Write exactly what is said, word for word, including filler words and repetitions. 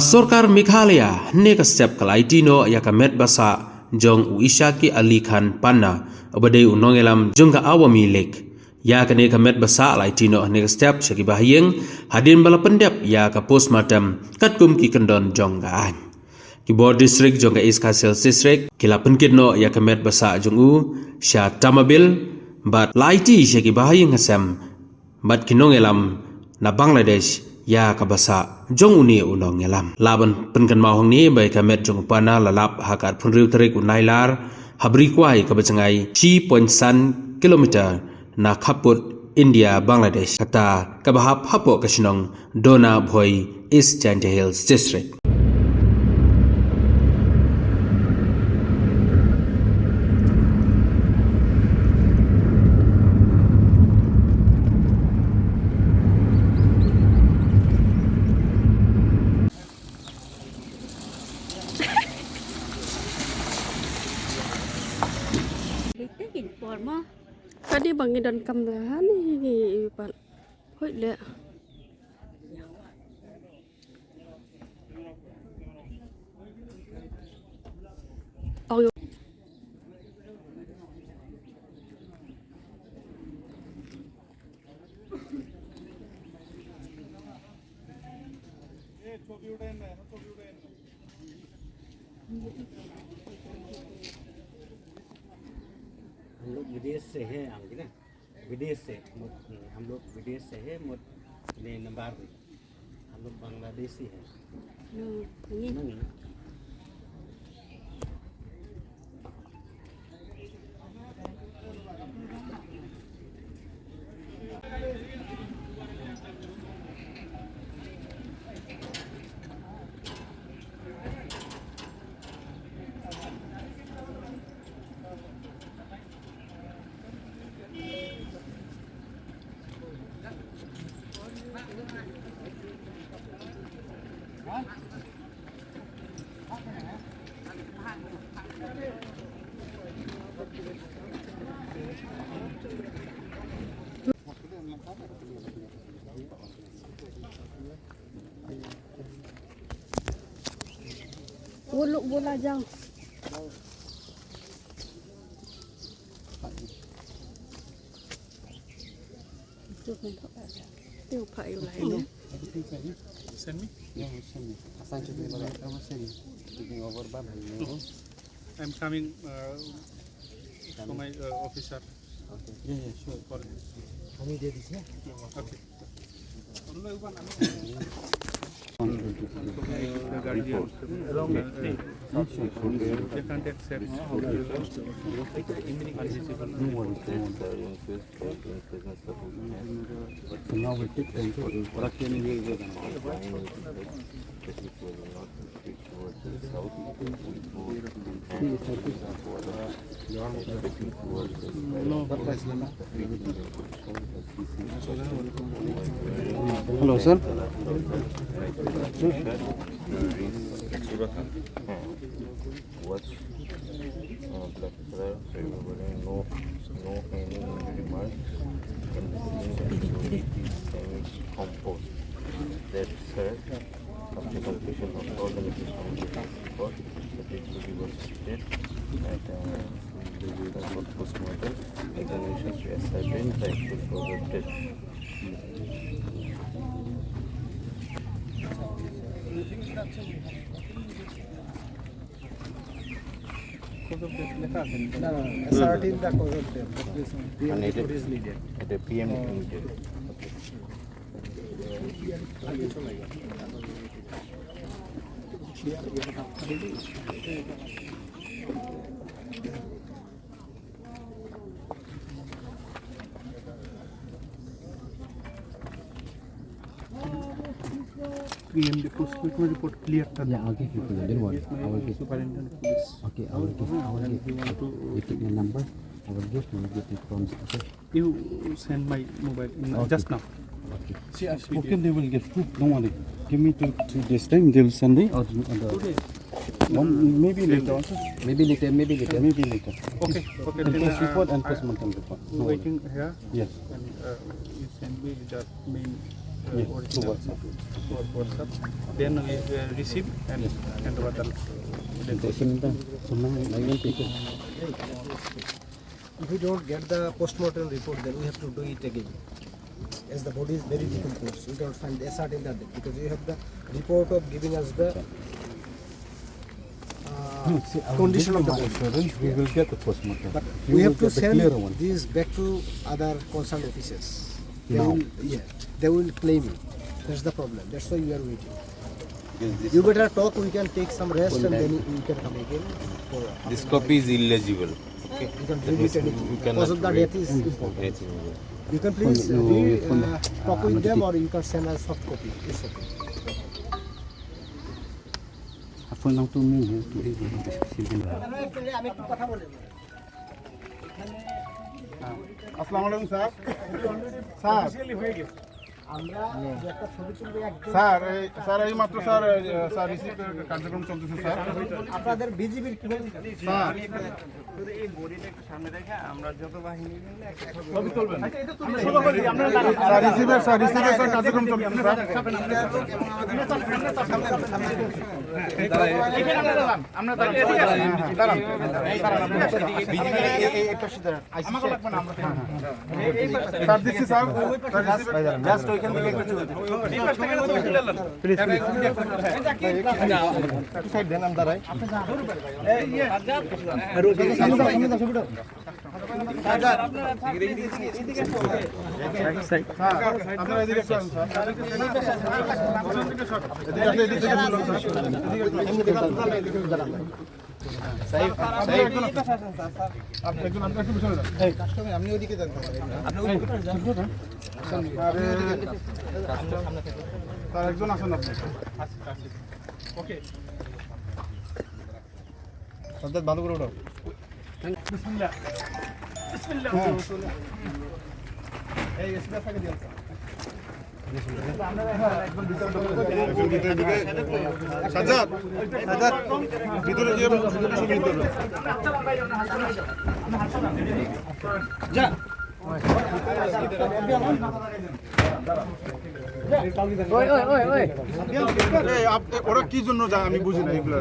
Sorkar Meghalaya hynne ka step ka la aiti noh ïa ka met ba sah jong u Ishaqi Ali Khan Panna, uba dei u nongïalam jong ka Awami League. Ïa kane ka met ba sah la aiti noh hynne ka step sha ki bahaïing, hadien ba la pyndep ïa ka postmortem katkum ki kyndon jong ka aiñ. Ki bor district jong ka East Khasi Hills District ki la pynkit noh ïa ka met ba sah jong u sha Tamabil, bad la aiti sha ki bahaïing hasem bad ki nongïalam na Bangladesh ïa ka ba sah jong une u nongïalam. La ban pynkynmaw hangne ba ïa ka met jong u Panna la lap ha ka arphew hynriew tarik u Nailar, ha bri kwai kaba jngai shi point san kilometer na khappud India Bangladesh, kata kaba hap hapoh ka shnong Dona Bhoi, East Jaintia Hills District. Ka dei ba ngi donkam la hani ngi pat. Hoid leh. Ong. हम लोग विदेश से हैं, हम ना विदेश से, हम लोग विदेश से हैं, मत ने नंबर, हम लोग बांग्लादेशी हैं। हम्म, नहीं। नहीं। वो लोग बोला जाओ। Send me? Yeah, send me. Assign to me, but I will send you. Speaking over, but I know. I'm coming, uh, for my, uh, officer. Okay. Yeah, yeah, sure. For him. How many days is here? Okay. The guardian. They can't accept. No worries, no worries. So now we take time to Hello, sir. What? Uh, black color, favorable, no, no any remarks. And the same activity is semi-composed. That, sir, after completion of all the necessary report, the case will be prosecuted at, uh, the report postmortem examinations to ascertain the actual cause of death. Cause of death লেখা আছে নেকি? না, না, না, ascertain the cause of death. That is, P M report is needed. এটা P M needed. আর কিছু লাগে। P M, the postmortem report clear. Yeah, I'll give you clear. Don't worry. I will give. Superintendent of police. Okay, I will give. I will give. You want to take the number. I will give. I will give it from. Okay. You send my mobile, mm, okay, just now. Okay. See, I've spoken, they will give proof. Don't worry. Give me two, three days time, they will send it. Or the, or the two days. One, maybe later also. Maybe later, maybe later. Maybe later. Okay, okay, then, uh, report and postmortem report. No worry. Waiting here. Yes. And, uh, you send me the main Then we uh, receive and hand over the. If we don't get the post-mortem report, then we have to do it again. As the body is very decomposed, we cannot find the S R T in that day because you have the report of giving us the uh, condition of the body. We will get the post-mortem. But we have to send these back to other concerned officers. They will, yeah, they will claim it. That's the problem. That's why we are waiting. You better talk. We can take some rest and then we can come again. For this copy is illegible. Okay. You can read it anything. Because of the death is important. You can please uh, re, uh, talk with them or you can send a soft copy. It's okay. Phone lang to me. আমি একটু কথা বলে নিই। আসসালামু আলাইকুম স্যার। স্যার, আমরা যে একটা ছবি তুলবো একদম স্যার, এই, স্যার, এই মাত্র স্যার, এই, স্যার, রিসিভ কার্যক্রম চলতেছে স্যার। আপনাদের বিজিবির কি স্যার? শুধু এই বডিটা একটু সামনে রেখে আমরা যত বাহিনী মিলে একটা ছবি তুলবেন। স্যার, রিসিভের স্যার, রিসিভের স্যার, কার্যক্রম চলতেছে স্যার। এখানে দাঁড়ান, আমরা দাঁড়ান, দাঁড়ান, দাঁড়ান, দাঁড়ান, আপনারা বিজিবি এই, এই, এই পাশে দাঁড়ান। আমাকে লাগবে না, আমরা স্যার, দিচ্ছি স্যার। স্যার, রিসিভের just ওইখান থেকে একটু ছবি তুলুন। এই পাশ থেকে ছবি তুলে নেন। প্লিজ, প্লিজ। একটু সাইড দেন, আমি দাঁড়াই। স্যার, আপনারা এদিকে একটু আসুন, স্যার। এদিকে আসলে এদিক থেকে তুলুন, স্যার। এদিকে একটু আসুন। এদিকে একটু আসুন, স্যার, এদিকে একটু দাঁড়ান। সাহেব, আপনারা একজন আসুন, স্যার। আপনি একজন, আপনি একটু পিছনে যান। আপনি ওইদিকে যান, স্যার। আপনি ওইদিকে যান। আরে, স্যার, একজন আসুন আপনি। ওকে। সজ্জাদ, ভালো করে উঠাও। বিসমিল্লাহ। বিসমিল্লাহ। হ্যাঁ। এই এসি ব্যাগটাকে দিয়ে আসো। একজন ভিতরে ঢুকে। সাজ্জাদ, সাজ্জাদ, ভিতরে গিয়ে ছবি নিতে হবে। যা। ওই, ওই, ওই, ওই। এই, আপ-, ওরা কি জন্য যায় আমি বুঝি না এগুলো।